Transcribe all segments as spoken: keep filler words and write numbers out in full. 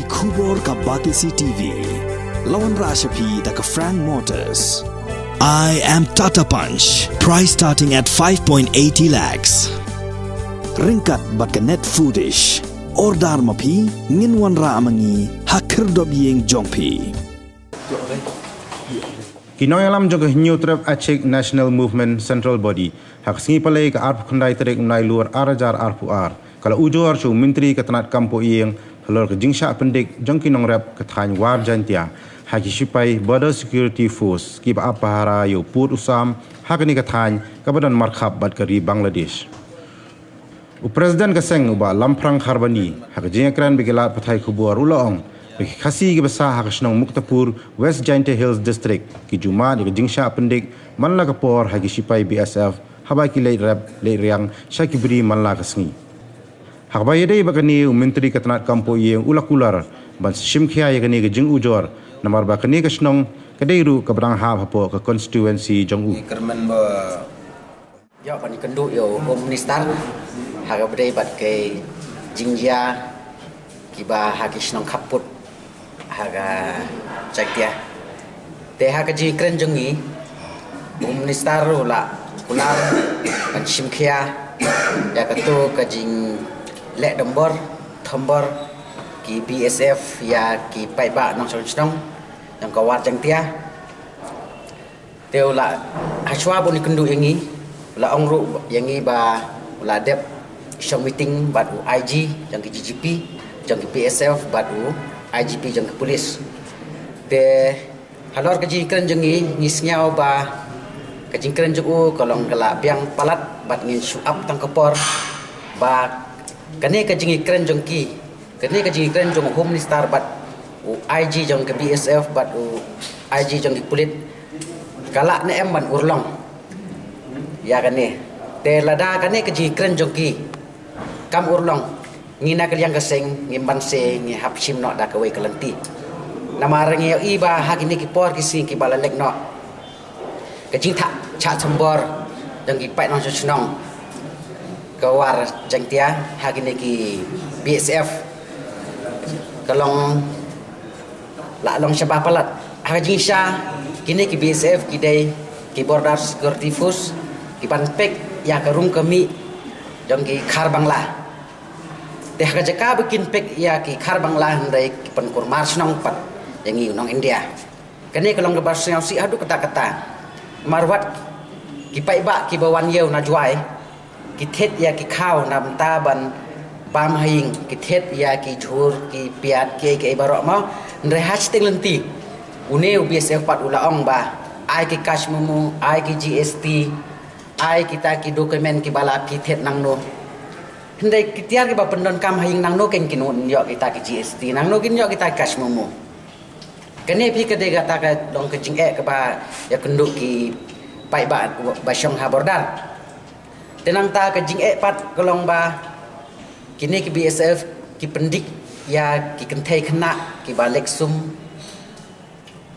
Khubor ka Batesi T V. La wanrah sha phi da ka Frank Motors. I am Tata Punch. Price starting at five point eighty lakhs. Ryngkat bad ka Net Foodish. Order ma phi, ngin wanrah ma ngi ha khyrdop ïing jong phi. Ki nongïalam jong ka Hynñiewtrep Achik National Movement Central Body ha ka sngi Palei ka arphew khyndai tarik u Naiïur ar hajar arphew ar ka la ujor sha u Myntri ka tnat kam poh ïing halor ka jingshah pyndik jong ki nongrep ka thaiñ War Jaintia ha ki shipai Border Security Force kiba ap pahara ïa u pud u sam ha kane ka thaiñ kaba don markhap bad ka ri Bangladesh. U President ka seng u Bah Lamphrang Kharbani ha ka jingïakren bad ki lad pathai khubor u la ong ba ki Khasi kiba sah ha ka shnong Muktapur, West Jaintia Hills District, ki ju mad ïa ka jingshah pyndik man la ka por ha ki shipai B S F haba ki leit rep leit riang sha ki bri man la ka sngi. Ha kaba ïadei bad kane u Myntri ka tnat kam poh ïing u la kular ban sa shim khia ïa kane ka jingujor namar ba kane ka shnong ka dei ruh kaba dang hap hapoh ka constituency jong u. Kyrmen ba ïoh ban ïakynduh ïa u Home Minister ha kaba dei bad ka jingjia kiba ha ki shnong khappud ha ka Jaintia. Te ha ka jingkren jong ngi u Home Minister u la kular ban shim khia ïa kato ka jingleh dombor thombor ki B S F ïa ki paidbah nongshong shnong jong ka War Jaintia. Te u la, hashwa ba un ïakynduh ïa ngi u la ong ruh ïa ngi ba u la dep shong meeting bad u I G jong ki G G P, jong ki B S F bad u I G P jong ki police. Te halor ka jingkren jong ngi, ngi sngew ba ka jingkren jong u ka long ka la biang palat bad ngin shu ap tang ka por ba kane ka jingkren jong ki, kane ka jingkren jong u Home Minister bad u I G jong ka B S F bad u I G jong ki pulit ka lah ne em ban urlong ïa kane. Te lada kane ka jingkren jong ki kam urlong, ngi na ka liang ka seng ngim banse, ngi hap shim noh da kawei ka lynti. Namar ngi ïohi ba ha kine ki por ki sngi kiba la leit noh ka jingthah shah thombor jong ki paid nongshong shnong ka War Jaintia ha kine ki B S F ka long, la long shaba palat. Ha ka jingshisha kine ki B S F ki dei ki Border Security Force kiban peit ïa ka rung ka mih jong ki khar Bangla. Te ha ka jaka ba kin peit ïa ki khar Bangla hynrei ki pynkulmar shnong pat ïa ngi u nong India. Kane ka long kaba sngewsih haduh katta katta. Namar wat ki paidbah kiba wan ïew na Jowai ki thied ïa ki khaw na bynta ban bam ha ïing, ki thied ïa ki jhur, ki piat, kiei kiei baroh mo. Hynrei ha shiteng lynti une u B S F pat u la ong ba ai ki cash memo, ai ki G S T, ai kita ki document kiba la phi thied nangno. Hynrei ki tiar kiba pyndonkam ha ïing nangno kin kin ïoh kita ki G S T, nangno kin ïoh kita ki cash memo. Kane phi ka dei kata ka long ka jingeh kaba ïakynduh ki paidbah ba shong ha border. Te nangta ka jingeh pat ka long ba kine ki B S F ki pyndik ïa ki kynthei khynnah kiba leit sum.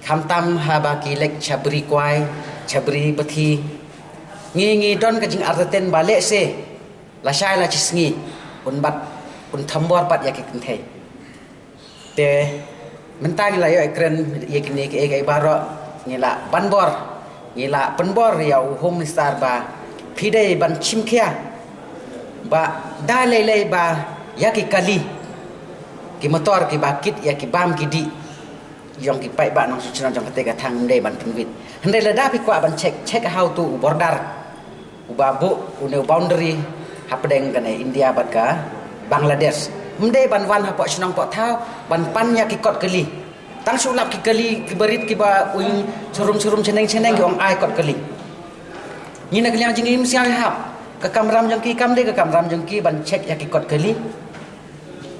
Khamtam haba ki leit sha bri kwai, sha bri bathi. Ngi ngi don ka jingartatien ba lehse lashai la shi sngi un bat, un thombor pat ïa ki kynthei. Te mynta ngi la ïoh ïakren ïa kine kiei kiei baroh, ngi la ban bor, ngi la pynbor ïa u Home Minister ba phi dei ban shim khia ba da lei lei ba ïa ki kali, ki motor kiba kit ïa ki bam ki dih jong ki paidbah nongshong shnong jong kata ka thaiñ ym dei ban pynwit. Hynrei lada phi kwah ban check, check ha uto u border uba buh une u boundary hapdeng kane India bad ka Bangladesh. Ym dei ban wan hapoh shnong poh thaw ban pan ïa ki kot kali. Tang shu lap ki kali kiba rit kiba uiñ sharum sharum shaneng shaneng ki ong ai kot kali. Ngi na ka liang jong ngi ym sngewhap, ka kamram jong ki kam dei ka kamram jong ki ban check ïa ki kot kali.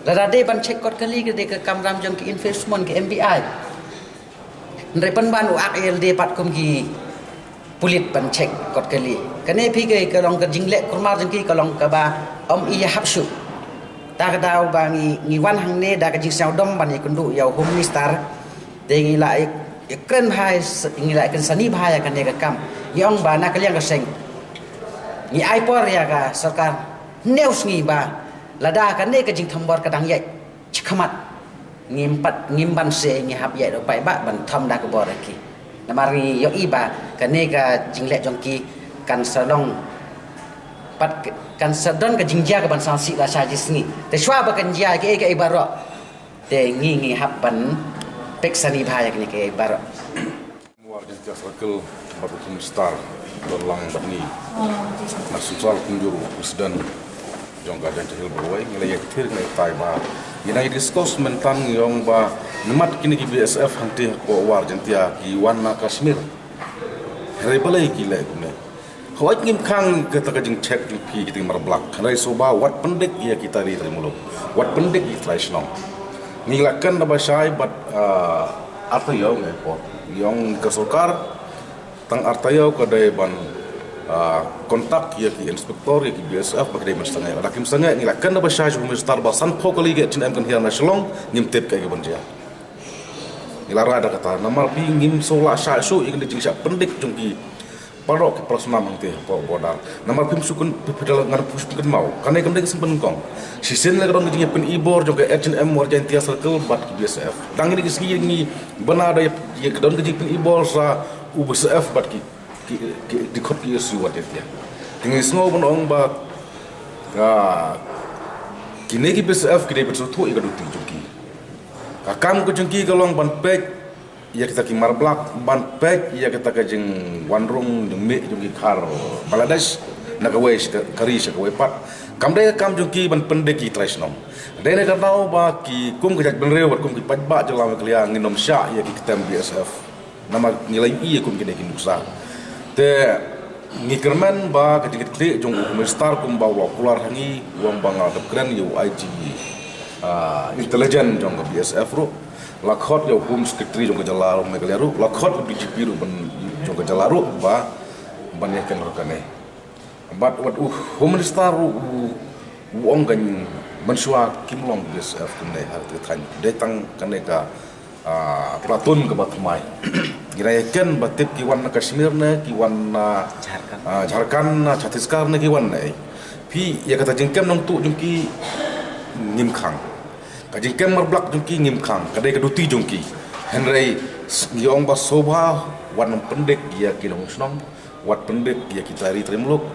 Lada dei ban check kot kali ka dei ka kamram jong ki enforcement, ki M B I. Hynrei pynban u ak ïa lade pat kum ki pulit ban check kot kali. Kane phi ka, ka long ka jingleh kulmar jong ki ka long kaba ym i hap shuh. Ta ka daw ba ngi, ngi wan hangne da ka jingsngewdom ban ïakynduh ïa u Home Minister. Te ngi la ïa, ïakren bha, ngi la ïakren sani bha ïa kane ka kam. Ngi ong ba na ka liang ka seng ngi ai por ïa ka sorkar hynñiew sngi ba lada kane ka jingthombor ka dang ïaid shakhmat, Ngim pat ngim ban se ngi hap ïa u paidbah ban thom da ka bor ki. Namar ngi ïohi ba kane ka jingleh jong ki kan sa long pat kan sa don ka jingjia ka ban sangsi la sha ji sngi. Te shuwa ba kan jia ki ki baroh. Te ngi ngi hap ban pek sani bha ïa kine ki baroh. War Jaintia Circle bad u Khun Star don lang bad ngi. Na sumsal kumjur u president jong ka Jaintia Hills Brawley ngi la ïa kthir ngi la tai ba ngi nang discuss mynta ngi ong ba ngi mat kine ki B S F hangte ko War Jaintia ki wan na Kashmir. Hynrei balei ki leh kumne? Hooid ngim khang kata ka jingcheck jong phi kita mar blak. Hynrei shuwa wat pyndik ïa kita ri trai muluk. Wat pyndik ïa trai shnong. Ngi la kren da ba shai bad ah, arta ïa ngi pok. Ïong ka sorkar tang arta ïa ka dei ban ah, kontak ïa ki inspector ïa ki B S F ba ki dei ban sangeh. Lada kim sangeh ngi la kren da ba shai shu minister ba san pok kali ke chin em kan hiar na Shillong ngim tip ka ïa ban jia. Ngi la rai da kata namar phi ngim so la shah shu ïa kane jingshah pyndik jong ki. Paralok ki prasnam hangte hapoh border. Namar phim shu kyn phi phi da ngan phi shu kynmaw. Kane kam dei ka sympen kong. Shisien la ka don ka jingpynibor jong ka H and M War Jaintia Circle bad ki B S F. Tang ïa ki sngi ngi bana da ïa ka don ka jingpynibor sa u B S F bad ki ki ki dkhot ki S U War Jaintia. Te ngi sngew ban ong ba ka kine ki B S F ki dei ban shu thuh ïa ka duty jong ki. Ka kam ka jong ki ka long ban peit ïa kita ki mar blak ban peit ïa kita ka jingwan rung jingmih jong ki khar Bangladesh na kawei sha ka ri sha kawei pat. Kam dei ka kam jong ki ban pyndik ki trai shnong. Dei na ka daw ba ki kum ka jaitbynriew bad kum ki paidbah jong la Meghalaya ngin ym shah ïa ki ktem B S F. Namar ngi la ïohi ïa kum kine ki nuksa. Te ngi kyrmen ba ka jingkitkhlieh jong u Khun Star kumba u la kular ha ngi u ong ba nga la dep kren ïa u I G ah, intelligence jong ka B S F ruh. La khot ïa u Home Secretary jong ka jylla ruh Meghalaya ruh. La khot u D G P ruh ban jong ka jylla ruh ba ban ïa kynroh kane. Bad wat u Home Minister ruh u u ong kan mynshuwa kim long B S F kumne ha ka thaiñ. Dei tang kane ka ah, platoon kaba thymmai. Ngi la ïa ken ba tip ki wan na Kashmir ne ki wan na Jharkhand. Ah, Jharkhand na Chhattisgarh ne ki wan ne. Phi ïa kata jingkem nongtuh jong ki ngim khang. Ka jingkem mar blak jong ki ngim khang. Ka dei ka duty jong ki. Hynrei s- ngi ong ba sngewbha wat nym pyndik ïa ki nong shnong. Wat pyndik ïa ki trai ri trai muluk.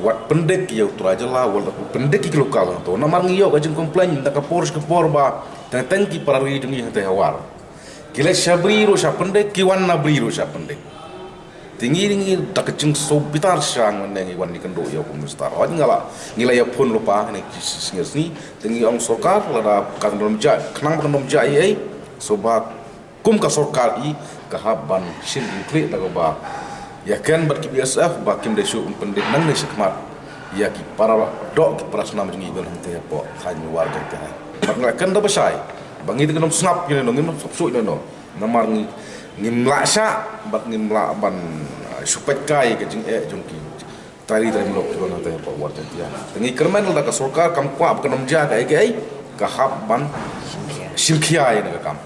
Wat pyndik ïa u trai jylla, wat pyndik ïa ki lokal hangto. Namar ngi ïoh ka jingcomplain na ka por sha ka por ba teng teng ki para ri jong ngi hangtei ha War. Ki leit sha bri ruh sha pyndik, ki wan na bri ruh sha pyndik. Te ngi ngi da ka jingsngewbitar sha ngi ne ngi wan ngi kynduh ïa u Khun Minister. Hooid nga la ngi la ïa phone lypa ne ki sngi sngi. Te ngi ong sorkar lada kan ym jia, khnang ba kan ym jia ei ei. Sngewbha kum ka sorkar hi ka hap ban shim khlieh da kaba ïa ken bad ki B S F ba kim dei shuh ban pyndep nangne shakhmat ïa ki paradoh ki parasnam jong ngi ban hangtei hapoh thaiñ War jong ki. Bad nga ken da ba shai ba ngi dang ym sngap ïa no, ngim sngap shuh ïa no. Namar ngi ngim lah shah bad ngim lah ban, ah, shu peit kai ka jingeh jong ki. Tari tari mlok ki don hangtei hapoh War Jaiñtia. Te ngi kyrmen lada ka sorkar kam kwah ba kan ym jia kaei kaei, ka hap ban shim khia ïa kane ka kam.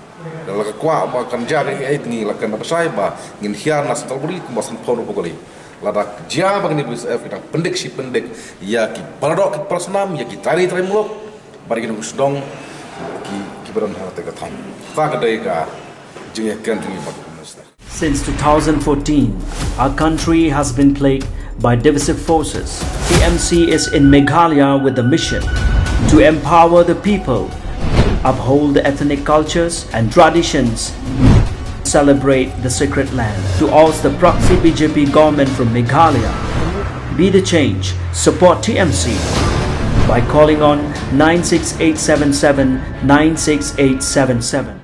Lada ka kwah ba kan jia kaei kaei, te ngi la kren da ba shai ba ngin hiar na Central Bureau kumba san phew hynriew phew kali. Lada jia ba kine ki B S F ki dang pyndik shi pyndik ïa ki paradoh ki parasnam ïa ki tari tari mlok bad ki nongshong shnong ki, kiba don hangtei ka thaiñ. Kata ka dei ka jingïakren jong ngi bad u Minister. Since two thousand fourteen, our country has been plagued by divisive forces. T M C is in Meghalaya with the mission to empower the people, uphold the ethnic cultures and traditions, celebrate the sacred land. To oust the proxy B J P government from Meghalaya, be the change. Support T M C by calling on nine six eight seven seven nine six eight seven seven.